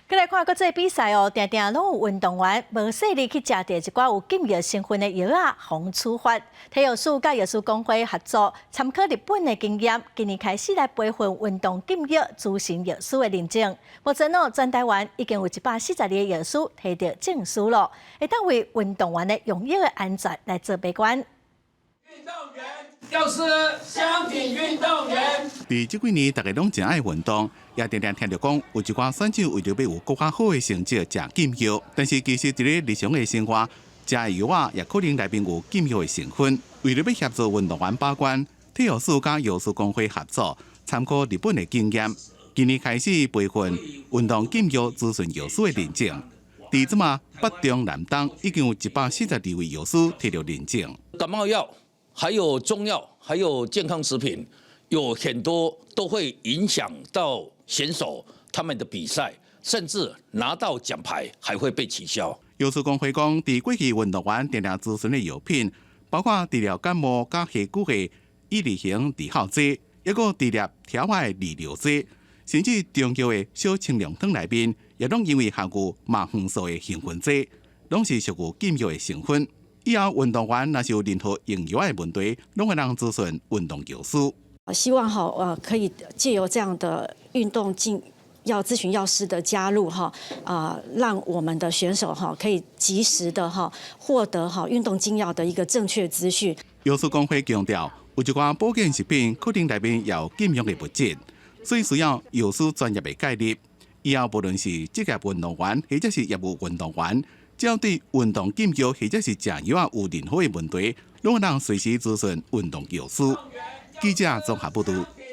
閣來看國際比賽哦，定定攏有運動員無細膩去食著一寡有禁藥成分的藥仔，予處罰。體育署佮藥師公會合作，參考日本的經驗，今年開始來培訓運動禁藥諮詢藥師的認證。目前哦，全台灣已經有142個藥師提著證書囉，會當為運動員的用藥的安全來做把關。運動員，藥師相挺運動員。佇這幾年，大家攏真愛運動，也定定聽著講，有一寡選手為著欲有閣較好的成績，食禁藥。但是其實佇咧日常的生活，食的藥仔也可能內面有禁藥的成分。為著欲協助運動員把關，體育署佮藥師公會合作，參考日本的經驗，今年開始培訓運動禁藥諮詢藥師的認證。佇這馬北中南東已經有142位藥師提著認證。感冒藥、還有中藥、還有健康食品，有很多都會影響到選手他們的比賽，甚至拿到獎牌還會被取消。藥師公會講，佇過去運動員定定諮詢的藥品，包括治療感冒佮下骨的益力型止咳劑，抑閣治療條仔的利尿劑，甚至中藥的小清涼湯內面，也攏因為含有麻黃素的興奮劑，攏是屬於禁藥的成分。以後運動員若是有任何用藥的問題，攏會當諮詢運動藥師。希望哈，可以借由這樣的運動禁藥諮詢藥師的加入哈，啊，讓我們的選手哈可以及時的哈獲得哈運動禁藥的一個正確資訊。藥師公會強調，有一寡保健食品可能內面也有禁藥的物質，所以需要藥師專業的介入。以後無論是職業運動員或者是業餘運動員，只要對運動禁藥或者是食藥有任何的問題，攏會當隨時諮詢運動藥師。記者綜合報導。